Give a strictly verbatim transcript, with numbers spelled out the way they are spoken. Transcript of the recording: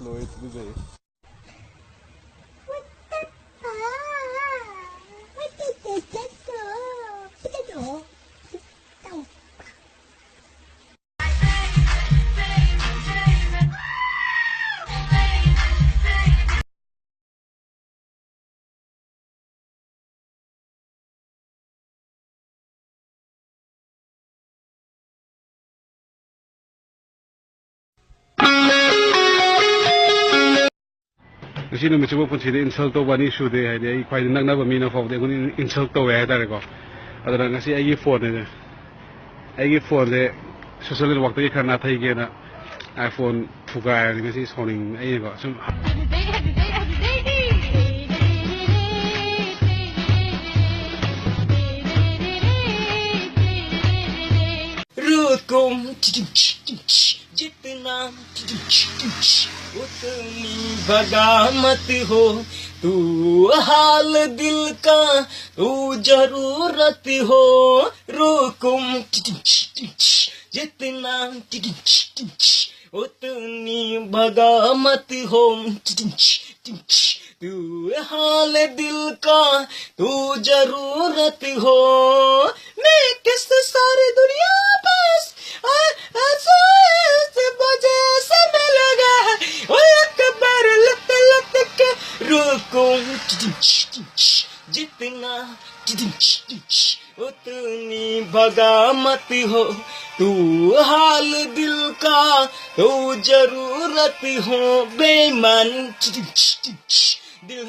ꯂꯣꯏ ꯇꯨꯖꯩ꯫ ꯉꯁꯤ ꯅꯨꯃꯤꯠꯁꯤꯕꯨ ꯄꯨꯟꯁꯤꯗ insult ꯇꯧꯕ ꯑꯅꯤ ꯁꯨꯗꯦ꯫ ꯍꯥꯏꯗꯤ ꯑꯩ ꯈ꯭ꯋꯥꯏꯗꯒꯤ ꯅꯛꯅꯕ ꯃꯤꯅ ꯐꯥꯎꯕꯗ ꯑꯩꯉꯣꯟꯗ insult ꯇꯧꯋꯦ ꯍꯥꯏꯇꯥꯔꯦꯀꯣ꯫ ꯑꯗꯨꯅ ꯉꯁꯤ ꯑꯩꯒꯤ ꯐꯣꯟꯁꯦ, ꯑꯩꯒꯤ ꯐꯣꯟꯁꯦ social networkꯇꯒꯤ ꯈꯔ ꯅꯥꯊꯩꯒꯦꯅ iPhone ꯊꯨꯒꯥꯏꯔꯅꯤ ꯉꯁꯤ ꯁꯥꯎꯅꯤꯡ ꯑꯩꯅꯀꯣ꯫ ꯁꯨꯝ रुकुम जितना उतनी भगा मत हो तू हाल दिल का तू जरूरत हो रुकुम जितना उतनी भगा मत हो तू हाल दिल का तू जरूरत हो मैं किस सारी दुनिया बस आजमाइश वजह से मिल गया है ओ अकबर लत लत के रुकुम जितना उतनी भगा मत हो तू हाल दिल का तू जरूरत हो बेईमान दिल